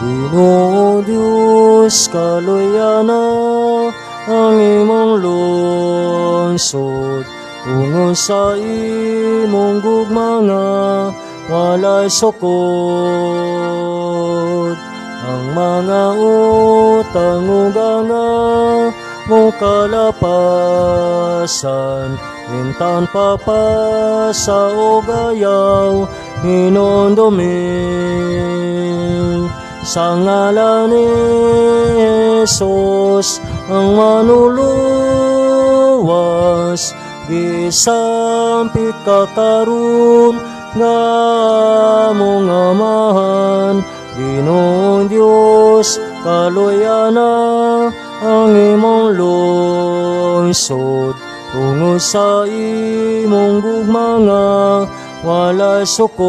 Ginoo Dios, kaluyana ang imong lungsod tungod sa imong gugma nga walay sukod. Ang mga utang ug nga mo kalapasan, intan papasa og ayaw hinumdumi. Sa ngalan ni Jesus ang manuluwas, gisampit ka karon nga among Amahan. Ginoong Dios, kaluyana ang imong lungsod tungod sa imong gugma nga walay sukod.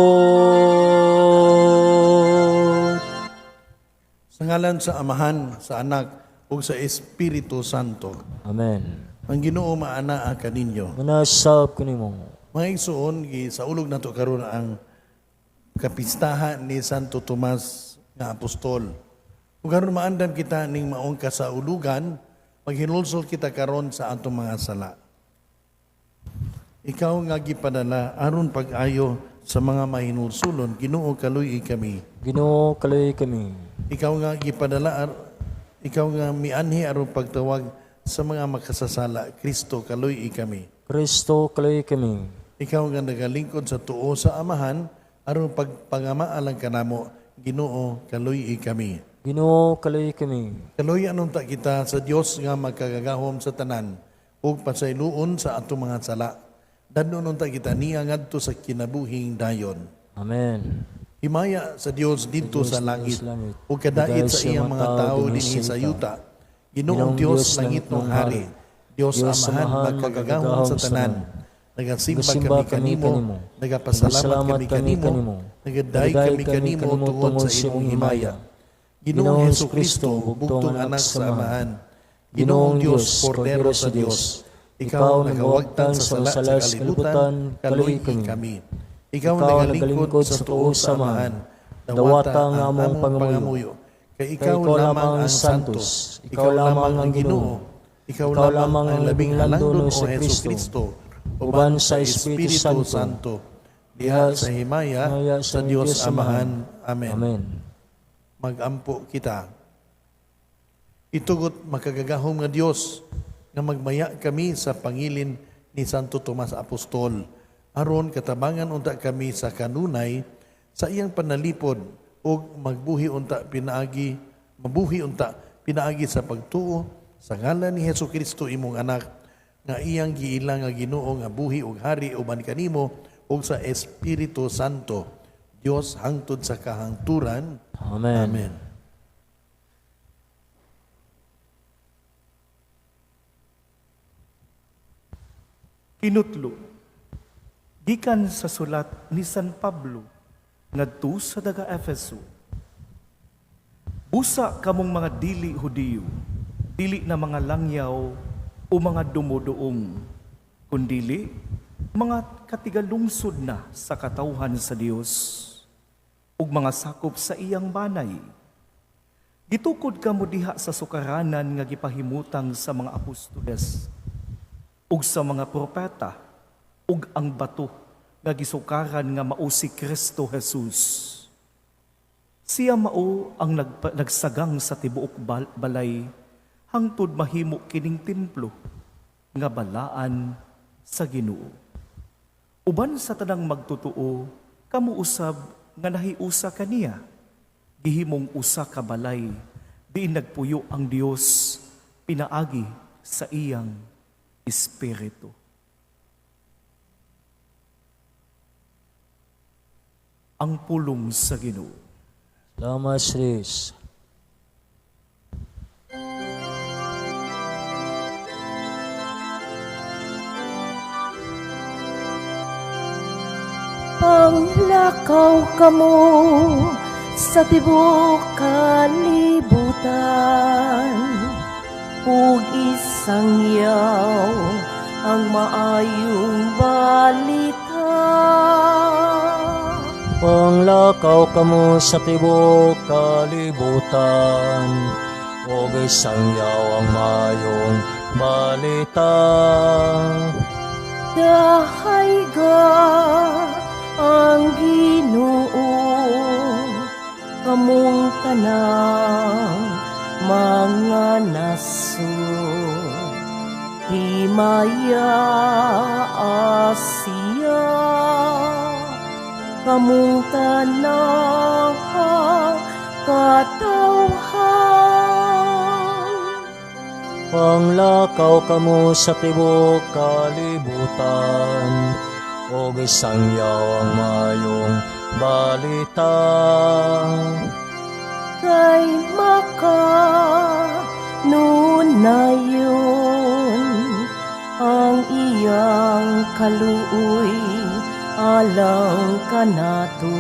Sa ngalan sa Amahan, sa Anak, ug sa Espiritu Santo. Amen. Ang Ginoo maanaa kaninyo. Manasab kanimo. Mga igsoon, gisaulog nato karon ang kapistahan ni Santo Tomas nga apostol. Ug karon maandam kita ning maong kasaulugan, maghinulsol kita karon sa atong mga sala. Ikaw nga gipadala aron pag-ayo sa mga mahinulsulon, Ginoo, kaluy-i kami. Ginoo, kaluy kami. Ikaw nga gipadala ikaw nga mianhi aron pagtawag sa mga makasasala, Kristo, kaluy-i kami. Kristo, kaluy kami. Ikaw nga nagalingkod sa tuo sa Amahan aron pagpangamaalang kanamo, Ginoo, kaluy-i kami. Ginoo, kaluy kami. Kaluy-an unta kita sa Dios nga magkagagahom sa tanan ug pasayloon sa atong mga sala. Dadon unta kita niya ngadto sa kinabuhing dayon. Amen. Himaya sa Dios didto sa langit sa langit, ug kadait sa iyang mga tawo dinhi sa yuta. Ginoong Dios, langitnong hari, Dios Amahan, magkagagahom sa tanan. Nagasimba Nagasimba kami kanimo, nagapasalamat kami kanimo, nagaday kami kanimo tungod sa imong himaya. Ginoong Hesus Kristo, bugtong anak sa Amahan. Ginoong Dios, Kordero sa Dios, ikaw nagawagtang sa sala sa kalibutan, kaluy kami. Ikaw nagalingkod sa tuo sa Amahan, dawata ang among pangamuyo. Kay ikaw lamang ang santos, ikaw lamang ang Ginoo, ikaw lamang ang labing halangdon o Hesus Kristo, uban sa Espiritu Santo, diha sa himaya sa Dios Amahan. Amen. Amen. Magampo kita. Itugot, makagagahom nga Dios, nga magmaya kami sa pangilin ni Santo Tomas Apostol aron katabangan unta kami sa kanunay sa iyang panalipod ug magbuhi unta pinaagi mabuhi unta pinaagi sa pagtuo sa ngalan ni Hesus Kristo, imong anak, nga iyang giila nga Ginoo nga buhi ug hari uban kanimo ug sa Espiritu Santo, Dios hangtod sa kahangturan. Amen. Amen. Kinutlo gikan sa sulat ni San Pablo ngadto sa taga Efeso. Busa kamong mga dili Hudiyo, dili na mga langyaw o mga dumuduong, kundili mga katigalungsod na sa katawhan sa Dios ug mga sakop sa iyang banay. Gitukod kamo diha sa sukaranan nga gipahimutang sa mga apostoles ug sa mga propeta ug ang bato nga gisukaran nga mao si Kristo Jesus. Siya mao ang nagsagang sa tibuok balay hangtod mahimo kining templo nga balaan sa Ginoo. Uban sa tanang magtotoo, kamo usab nga nahiusa kaniya, gihimong usa ka balay diin nagpuyo ang Dios pinaagi sa iyang Espiritu. Ang pulong sa Ginoo. Salamat sa Diyos. Panglakaw kamo sa tibuok kalibutan ug isangyaw ang maayong balita. Panglakaw Panglakaw kamo sa tibuok kalibutan ug isangyaw ang maayong balita. Dahayga ang Ginoo, kamong tanang mga nasod. Himaya siya, kamong tanang katawhan. Panglakaw kamo sa tibuok kalibutan ug isangyaw ang maayong balita. Kay makanunayon ang iyang kaluoy alang kanato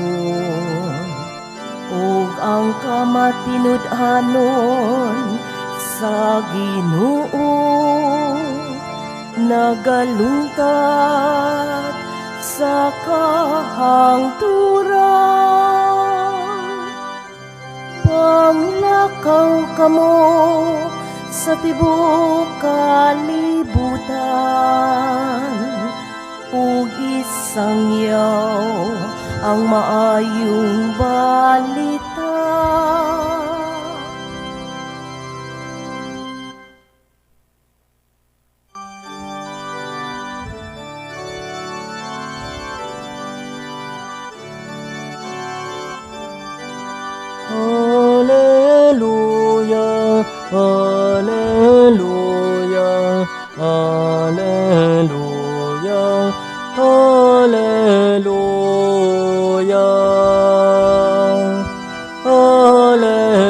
ug ang kamatinud-anon sa Ginoo nagalungtad sa kahangturan. Panglakaw kamo sa tibuok kalibutan ug isangyaw ang maayong balita. Alleluia, Alleluia, Alleluia, Alleluia, Alleluia.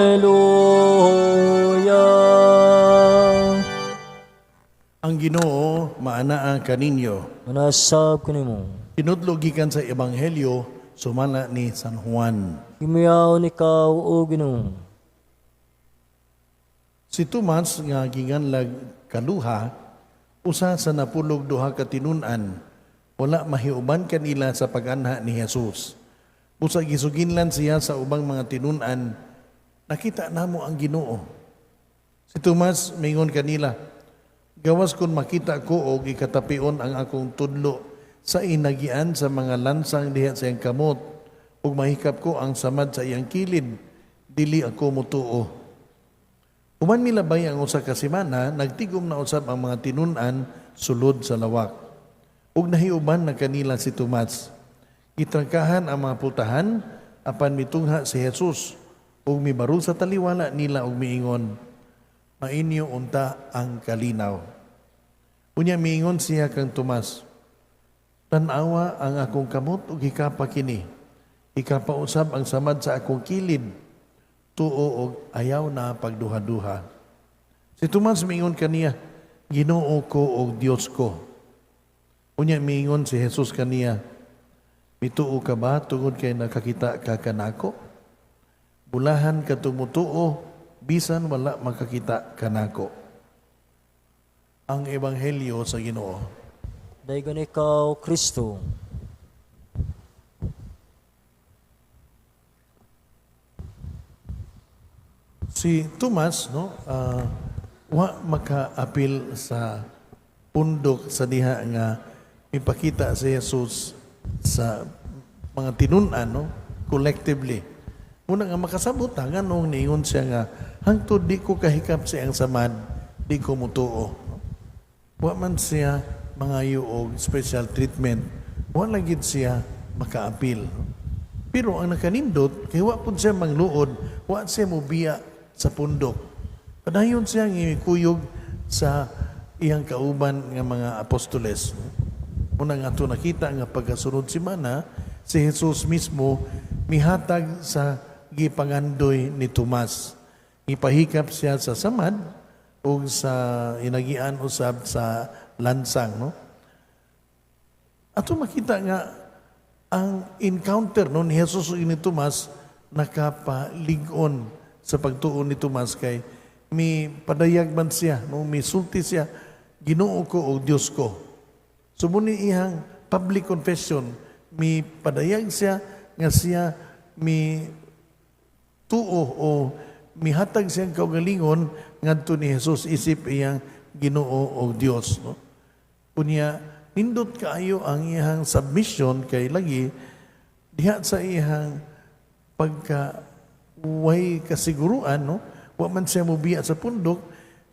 Ang Ginoo maanaa kaninyo. Manasab kanimo. Tinudlo gikan sa Ebanghelyo sumala ni San Juan. Himayaon ikaw, o Ginoo. Si Tomas nga ginganlag Kaluha, usa sa 12 ka tinun-an, wala mahiuban kanila sa pag-anha ni Jesus. Busa gisuginlan siya sa ubang mga tinun-an, nakita namo ang Ginoo. Si Tomas mingon kanila, gawas kun makita ko og ikatapion ang akong tudlo sa inagian sa mga lansang diha sa iyang kamot, ug mahikap ko ang samad sa iyang kilid, dili ako mutuo. Human milabay ang usa ka semana, nagtigom na usab ang mga tinun-an sulod sa lawak. Ug nahiuban na kanila si Tomas. Gitrangkahan ang mga pultahan, apan mitungha si Jesus, ug mibarog sa taliwala nila ug miingon, mainyo unta ang kalinaw. Unya miingon siya kang Tomas, tan-awa ang akong kamot ug hikapa kini. Hikapa usab ang samad sa akong kilid. Tuo og ayaw na pagduha-duha. Si Tomas miingon kaniya, Ginoo ko og Dios ko. Unya miingon si Jesus kaniya, mituo ka ba tungod kay nakakita ka kanako? Bulahan ka tumutuo, bisan wala makakita kanako. Ang Ebanghelyo sa Ginoo. Daygon ikaw, Kristo. Si Tomas, no, wa makaapil sa pundok sa diha nga mipakita si Jesus sa mga tinun-an, no, collectively. Muna nga makasabot ha, nganong niingon siya nga hangtod di ko kahikap sa iyang samad, di ko mutuo. Wa man siya mangayo og special treatment, wa lang gid siya makaapil. Pero ang nakanindot, kay wa pud siya mangluod, wa siya mobiya sa pundok. Padayon siya ngikuyog sa iyang kauban nga mga apostoles. Una nga ato nakita nga pagkasunod semana, si Jesus mismo mihatag sa gipangandoy ni Tomas. Ipahikap siya sa samad o sa inagian usab sa lansang, no? Ato makita nga ang encounter, no, ni Jesus ug ni Tomas nakapalig-on sa pagtuo ni Tomas kay mi padayag man siya, no, mi sulti siya, Ginoo ko o Dios ko. So muni iyang public confession, mi padayag siya nga siya mi tuo o mihatag siyang kaugalingon ngadto ni Jesus isip iyang Ginoo o Dios, no? Unya nindot kaayo ang iyang submission kay lagi diha sa iyang pagka way kasiguruan, no, wa man siya mobiya sa pundok,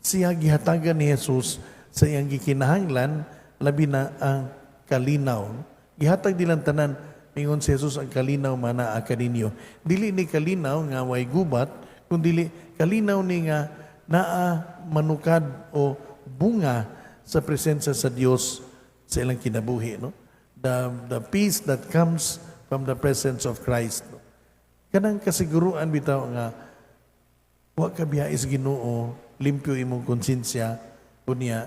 siya gihatagan ni Jesus sa iyang gikinahanglan, labi na ang kalinaw. Gihatag nilang tanan, mingon si Jesus, ang kalinaw manaa kaninyo. Dili ni kalinaw nga way gubat, kundili kalinaw ni nga naa manukad o bunga sa presensya sa Dios sa ilang kinabuhi, no, the peace that comes from the presence of Christ, no? Kanang kasiguruan bitaw nga wa ka biyais Ginoo, limpyo imong konsensya, unya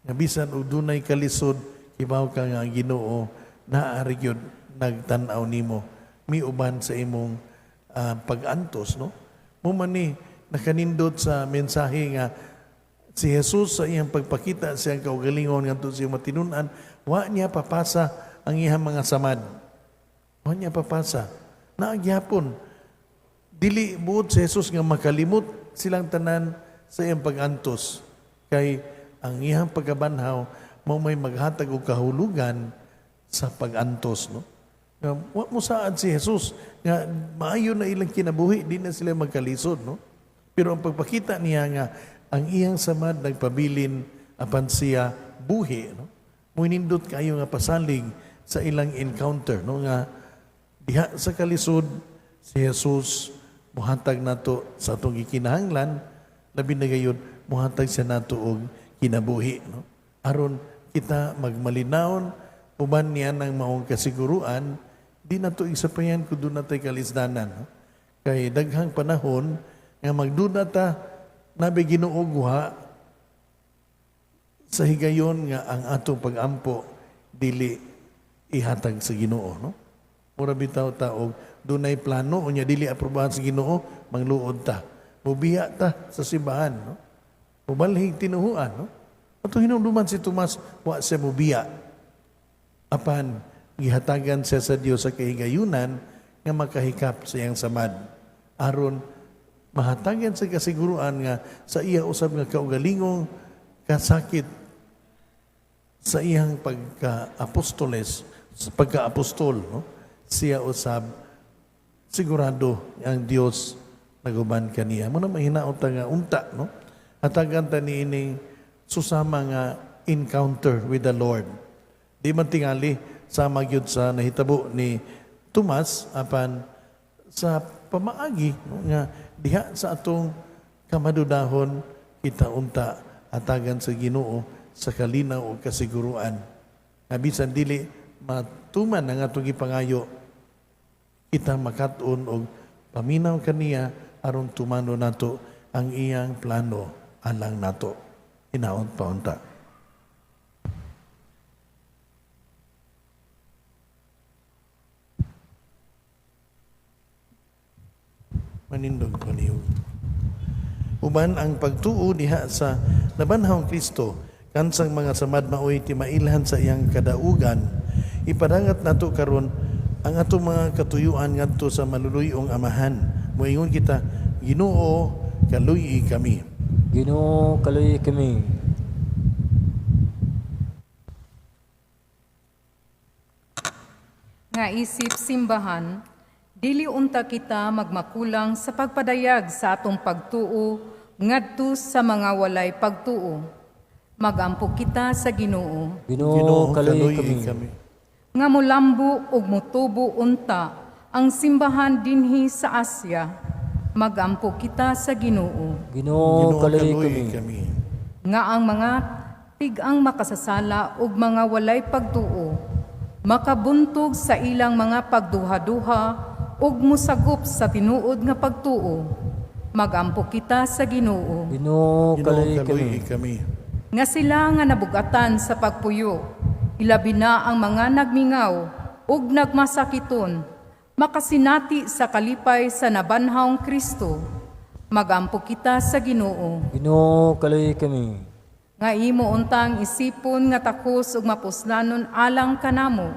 nga bisan og dunay kalisod, kibaw ka nga ang Ginoo naa gyud nagtan-aw nimo, miuban sa imong pag-antos, no? Mo man ni nakanindot sa mensahe nga si Jesus sa iyang pagpakita sa iyang kaugalingon ngadto sa iyang matinun-an, wa niya papasa ang iyang mga samad. Wa niya papasa. Naa gyapon. Dili buot si Jesus nga makalimot silang tanan sa iyang pag-antos. Kay ang iyang pagkabanhaw mao may maghatag og kahulugan sa pag-antos, no? Nga, wa mo saad si Jesus nga maayo na ilang kinabuhi, di na sila magkalisod, no? Pero ang pagpakita niya nga ang iyang samad nagpabilin apan siya buhi, no? Muinindot kayo nga pasalig sa ilang encounter, no, nga diha sa kalisod si Jesus muhatag nato sa atong gikinahanglan, labi na gayud muhatag siya nato og kinabuhi, no, aron kita magmalinawon uban niya ng maong kasiguruan, di nato isapayan kung duna tay kalisdanan, no? Kay daghang panahon nga magduda ta nabi Ginoo guha sa higayon nga ang atong pagampo dili ihatag sa Ginoo, no? Mura bitaw ta og dunay plano unya dili aprobahan sa Ginoo, mangluod ta, mubiya ta sa simbahan, no, mubalhig tinuhuan, no? Ato hinumduman si Tomas, wa siya mubiya apan gihatagan siya sa Dios sa kahigayunan nga makahikap sa iyang samad aron mahatagan sa kasiguruan nga sa iya usab nga kaugalingong kasakit sa iyang pagka-apostoles, sa pagka-apostol, no, siya usab sigurado ang Dios naguban kaniya. Mo na mahinaot ta nga unta, no, hatagan ta niini susama nga encounter with the Lord. Di man tingali sama gyud sa nahitabo ni Tomas, apan sa pamaagi, no, nga diha sa atong kamadudahon kita unta hatagan sa Ginoo sa kalinaw o kasiguruan nga bisan dili matuman ang atong gipangayo, kita makat-on og paminaw kaniya aron tumano nato ang iyang plano alang nato. Hinaot pa unta. Manindog panihog. Uban ang pagtuo diha sa nabanhawng Kristo, kansang mga samad maoy timailhan sa iyang kadaugan, ipadangat nato karon ang atong mga katuyuan ngadto sa maluluyong Amahan. Moingon kita, Ginoo, kaluy kami. Ginoo, kaluy kami. Nga isip simbahan, dili unta kita magmakulang sa pagpadayag sa atong pagtuo ngadto sa mga walay pagtuo. Magampo kita sa Ginoo. Ginoo, kaluy kami. Nga molambo ug motubo unta ang simbahan dinhi sa Asya. Magampo kita sa Ginoo. Ginoo, kaluy kami. Kami. Nga ang mga tig-ang makasasala ug mga walay pagtuo makabuntog sa ilang mga pagduha-duha ug mosagop sa tinuod nga pagtuo. Magampo kita sa Ginoo. Ginoo, Ginoo, kaluy kaluy kami. Kami. Nga sila nga nabugatan sa pagpuyo, ilabi na ang mga nagmingaw ug nagmasakiton, makasinati sa kalipay sa nabanhawng Kristo. Magampo kita sa Ginoo. Ginoo, kaluy kami. Nga imo untang isipon nga takos ug mapuslanon alang kanamo,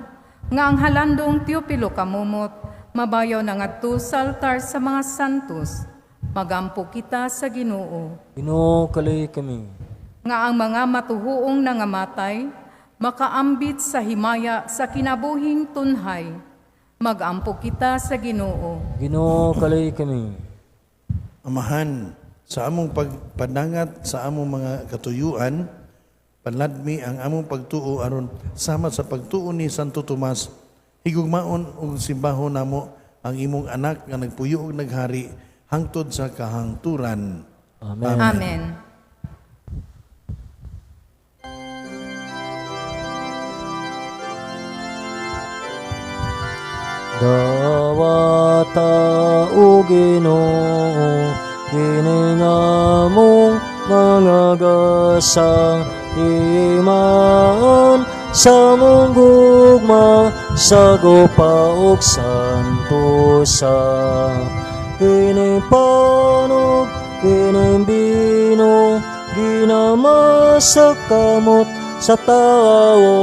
nga ang halandong Teopilo kamumot Mabayaw na ngadto sa altar sa mga santos, magampo kita sa Ginoo. Ginoo, kaluoyi kami. Nga ang mga matuhuong nangamatay, makaambit sa himaya sa kinabuhing tunhay, magampo kita sa Ginoo. Ginoo, kaluoyi kami. Amahan, sa among pagpadangat sa among mga katuyuan, panladmi ang among pagtuo aron sama sa pagtuo ni Santo Tomas, higugmaon ug simbahon namo ang imong anak nga nagpuyo ug naghari hangtod sa kahangturan. Amen. Amen. Dawata o Ginoo, kini nga among mga gasa, imaan sa mong gugma, sa gupa ug santosa. Kini panog, kini bino, ginama sa kamot sa tao.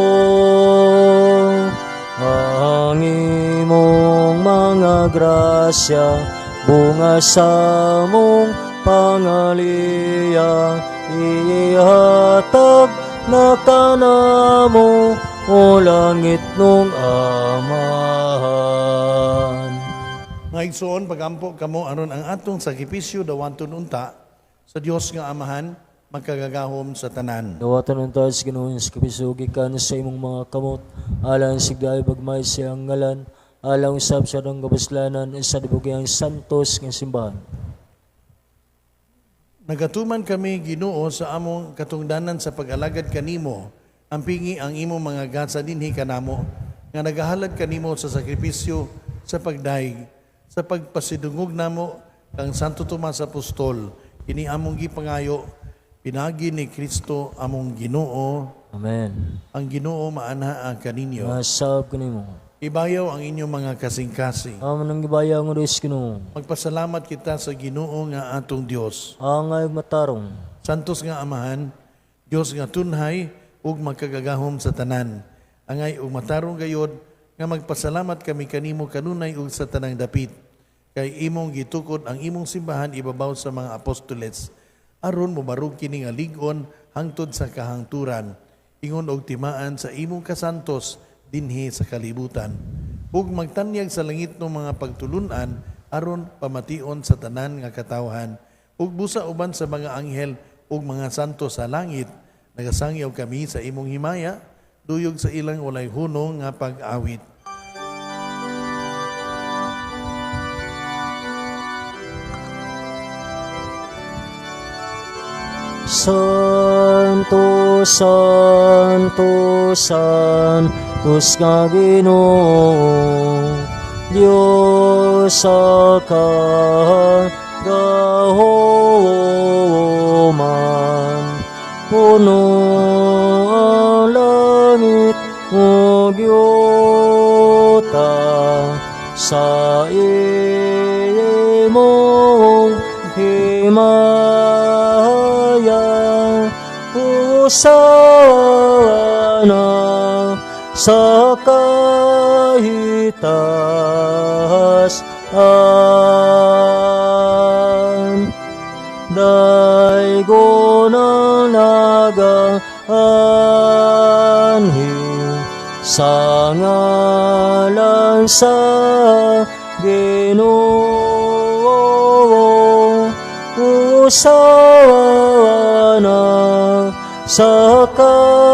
Ang imong mga grasya, bunga sa mong pangaliya, ihatag na kanamo o langit nung Amahan. Mga igsoon, pagampo kamo aron ang atong sakripisyo dawaton unta sa Dios nga Amahan, magkagagahom sa tanan. Dawatan unta sa Ginoo sa kapiso gikan sa imong mga kamot, alang sa gayud pagmay sa iyang ngalan, alang usab sa atong kapuslanan sa tibuok santos nga simbahan. Nagatuman kami Ginoo sa among katungdanan sa pag-alagad kanimo, ampingi ang imong mga gasa dinhi kanamo nga nagahalad kanimo sa sakripisyo sa pagdayeg, sa pagpasidungog namo kang Santo Tomas Apostol, kini among gipangayo pinaagi ni Kristo among Ginoo. Amen. Ang Ginoo maanha kaninyo. Masab kanimo. Ibayaw ang inyong mga kasing-kasing. Amo nang gibayaw nga Diyos Ginoo. Magpasalamat kita sa Ginoo nga atong Dios. Angay ug matarong. Santos nga Amahan, Dios nga tunhay ug magkagagahom sa tanan. Angay ug matarong gayod nga magpasalamat kami kanimo kanunay ug sa tanang dapit. Kay imong gitukod ang imong simbahan ibabaw sa mga apostoles, aron mobarog kini nga lig-on hangtod sa kahangturan. Ingon og timaan sa imong kasantos dinhi sa kalibutan. Ug magtanyag sa langit ng mga pagtulunan aron pamation sa tanan nga katawhan. Ug busa uban sa mga anghel ug mga santo sa langit, nagasangyaw kami sa imong himaya, duyog sa ilang walay hunong nga pag-awit. Santo, Santo, Santos nga Ginoo, Diyos sa kagahoman, puno ang langit ug yuta sa imong himaya. Hosana sa kahitaas-an. Daygon ang nagaanhi sa ngalan sa Ginoo. Hosana sa kahitaasan.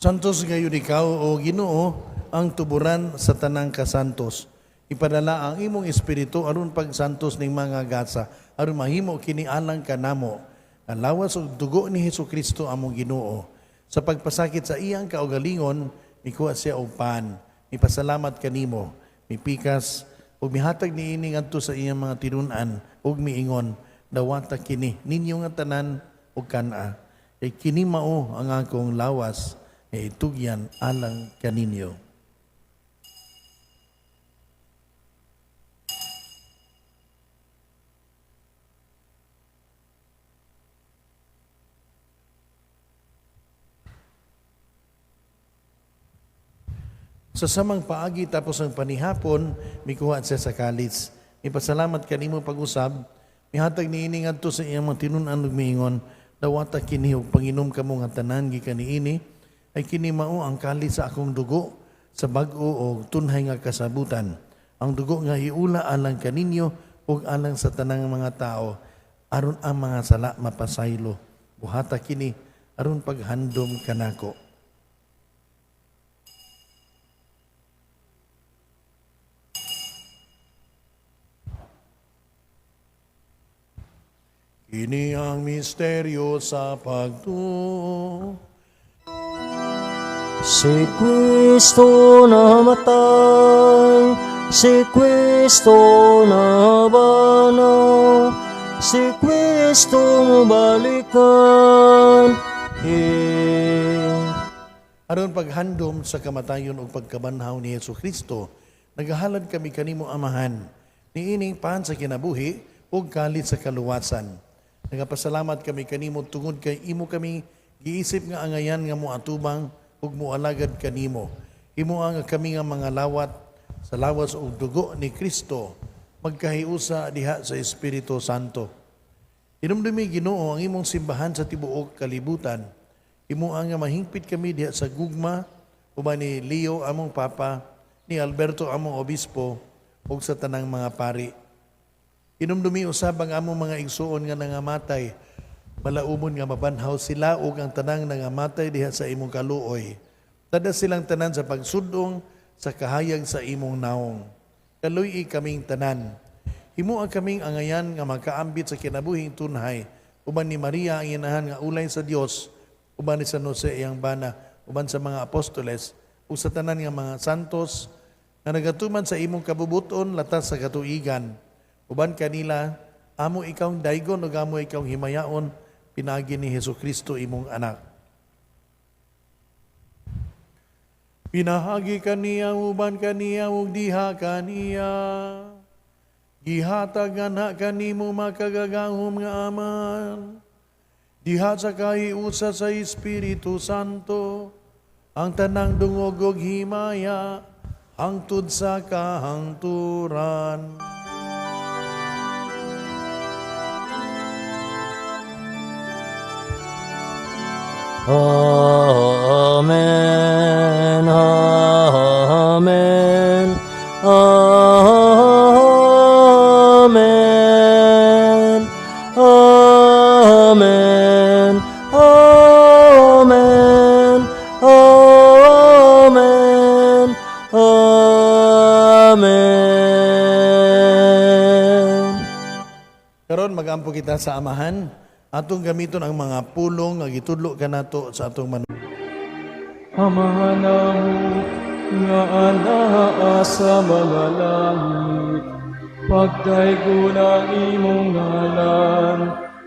Santos gayud ikaw, o Ginoo, ang tuburan sa tanang kasantos. Ipadala ang imong espiritu aron pagsantos ning mga gasa, aron mahimo kini alang kanamo. Ang lawas ug dugo ni Hesukristo among Ginoo. Sa pagpasakit sa iyang kaugalingon, mikuha siya og pan, mipasalamat kanimo, mipikas ug mihatag niini ngadto sa iyang mga tinun-an ug miingon, dawata kini ninyo nga tanan ug kan-a. Kay kini mao ang akong lawas nga itugyan alang kaninyo. Sa samang paagi tapos ang panihapon, mikuha siya sa kalis. Ipasalamat kanimo pag-usab, mihatag niini ngadto sa iyang mga tinun-an ug miingon, dawata kini ug panginom kamo nga tanan gikan niini, ay kini mao ang kalis sa akong dugo sa bag-o og tunhay nga kasabutan. Ang dugo nga iula alang kaninyo ug alang sa tanang mga tao, aron ang mga sala mapasaylo. Buhata kini aron paghandom kanako. Kini ang misteryo sa pagtuo. Si Kristo namatay, si Kristo nabanaw, si Kristo mubalikan. Aron paghandom sa kamatayon ug pagkabanhaw ni Hesus Kristo, nagahalad kami kanimo Amahan, niining pan sa kinabuhi ug kalit sa kaluwasan. Nagapasalamat kami kanimo tungod kay imo kami giisip nga angayan nga moatubang ug moalagad kanimo. Imo ang kami nga mga lawat sa lawas ug dugo ni Kristo, magkahiusa diha sa Espiritu Santo. Hinumdumi Ginoo ang imong simbahan sa tibuok kalibutan. Imo ang nga mahingpit kami diha sa gugma uban ni Leo among Papa, ni Alberto among Obispo ug sa tanang mga pari. Hinumdumi usab ang among mga igsuon nga nangamatay, malaumon nga mabanhaw sila ug ang tanang nangamatay diha sa imong kaluoy. Tada silang tanan sa pagsudong sa kahayag sa imong naong. Kaluy-i kaming tanan. Himoa kaming angayan nga makaambit sa kinabuhing tunhay, uban ni Maria ang inahan nga ulay sa Dios, uban ni San Jose iyang bana, uban sa mga apostoles, ug sa tanan nga mga santos nga nagatuman sa imong kabubuton latas sa katuigan. Uban kanila, amo ikaw daygon ug amo ikaw himayaon, pinaagi ni Hesus Kristo imong anak. Pinahagi kaniya, uban kaniya, ug diha kaniya. Gihatag nga kanimo makagagahom nga Aman. Diha sa kahiusa sa Espiritu Santo, ang tanang dungog ug himaya, hangtod sa kahangturan. Amen, Amen, Amen, Amen, Amen, Amen, Amen. Karon magampo kita sa Amahan, atong gamiton ang mga pulong nga gitudlo kanato sa atong man. Amahan namo nga anaa sa mga langit, pagdaygon ang imong ngalan,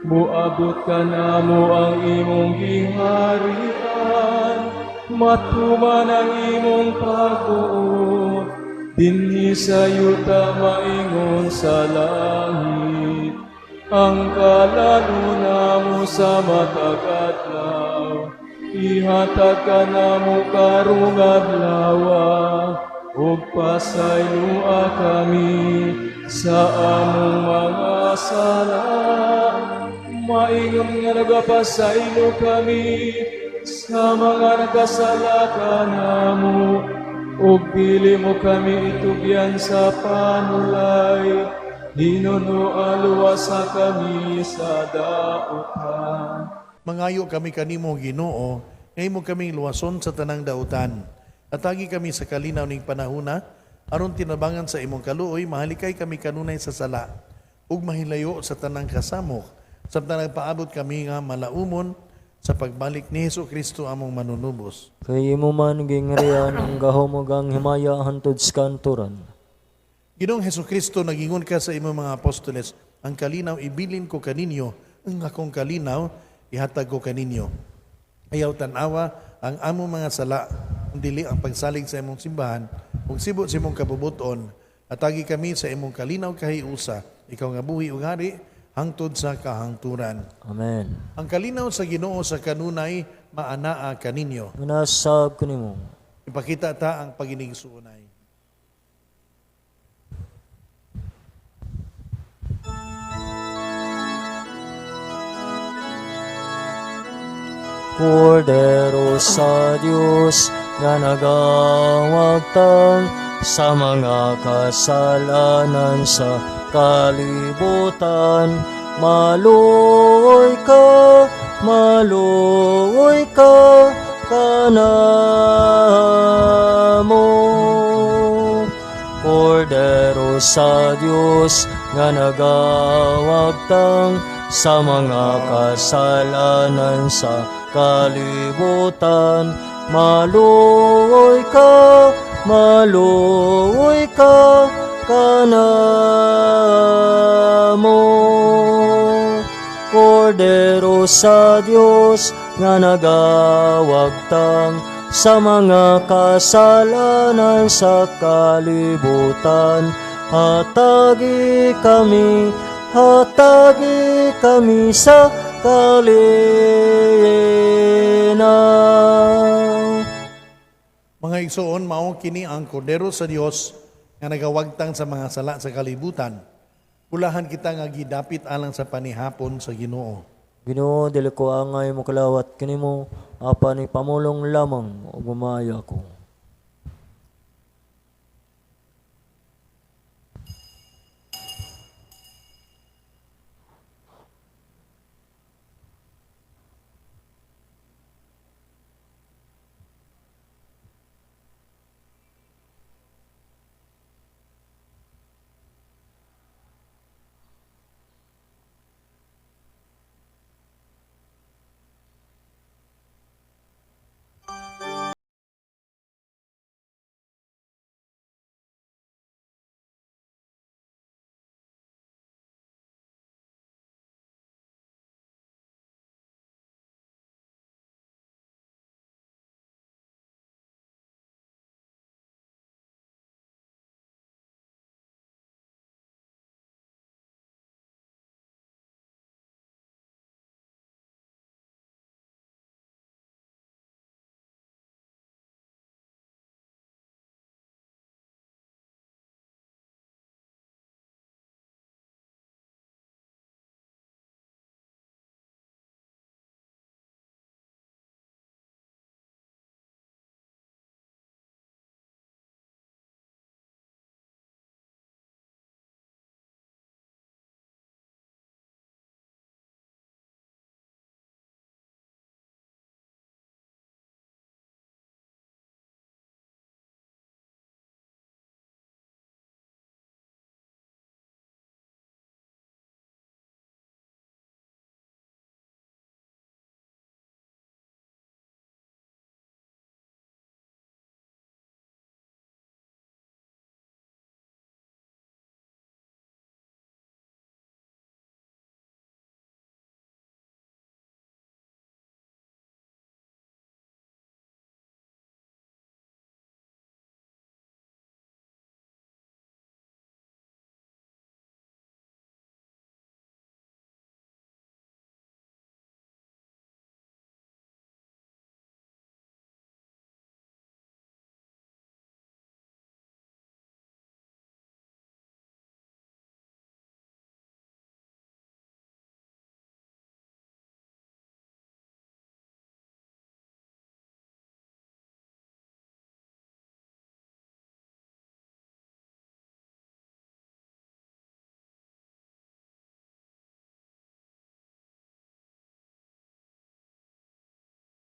moabot kanamo ang imong giharian, matuman ang imong pagbuot, dinhi sa yuta maingon sa langit. Ang kalalo namo sa matag adlaw, ihatag kanamo karong adlaw, ug pasayloa kami sa among mga sala, maingon nga nagapasaylo kami sa mga nagkasala kanamo, ug dili mo kami itugyan sa panulay, hinunoa luwasa kami sa dautan. Mangayo kami kanimo Ginoo, ngaymo kaming luwason sa tanang dautan. Atagi kami sa kalinaw ning panahuna, aron tinabangan sa imong kaluoy, mahalikay kami kanunay sa sala, ug mahilayo sa tanang kasamok, samtang nagpaabot kami nga malaumon sa pagbalik ni Hesus Kristo among manunubos. Kay imo man gingharian ang gahom ug ang himaya hantod sa kanturan. Ginoong Hesus Kristo, nagingon ka sa imong mga apostoles, ang kalinaw ibilin ko kaninyo, ang akong kalinaw ihatag ko kaninyo. Ayaw tan-awa ang among mga sala, dili ang pagsalig sa imong simbahan, ug sibo sa imong kabubuton, atagi kami sa imong kalinaw kahiusa, ikaw nga buhi ug hari, hangtod sa kahangturan. Amen. Ang kalinaw sa Ginoo sa kanunay maanaa kaninyo. Manasab kanimo. Ipakita ta ang paginigsuonay. Kordero sa Dios nga nagawagtang sa mga kasalanan sa kalibutan. Maluoy ka kanamo. Kordero sa Dios nga nagawagtang sa mga kasalanan sa kalibutan. Maluoy ka kanamo. Kordero sa Dios nga nagawagtang sa mga kasalanan sa kalibutan. Hatagi kami sa kalinaw. Mga igsoon, mao kini ang Kordero sa Dios nga nagawagtang sa mga sala sa kalibutan. Pulahan kita nga gidapit alang sa panihapon sa Ginoo. Ginoo, dili ko angay mokalawat kanimo, apan ipamulong lamang ug mamaayo ako.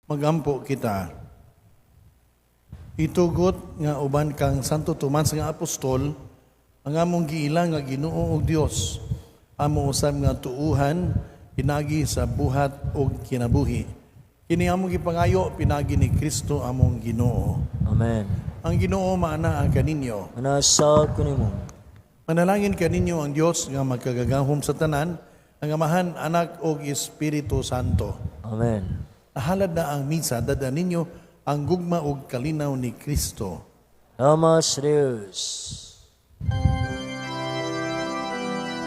Magampo kita. Itugot nga uban kang Santo Tomas nga apostol, ang among giila nga Ginoo ug Dios, amo usab nga tuuhan pinagi sa buhat ug kinabuhi. Kini among gipangayo pinagi ni Kristo among Ginoo. Amen. Ang Ginoo maanaa kaninyo. Manasa kanimo. Manalangin kaninyo ang Dios nga magkagagahom sa tanan, ang Amahan, Anak ug Espiritu Santo. Amen. Nahalad na ang misa, dada ninyo ang gugma ug kalinaw ni Kristo. Amas Deus.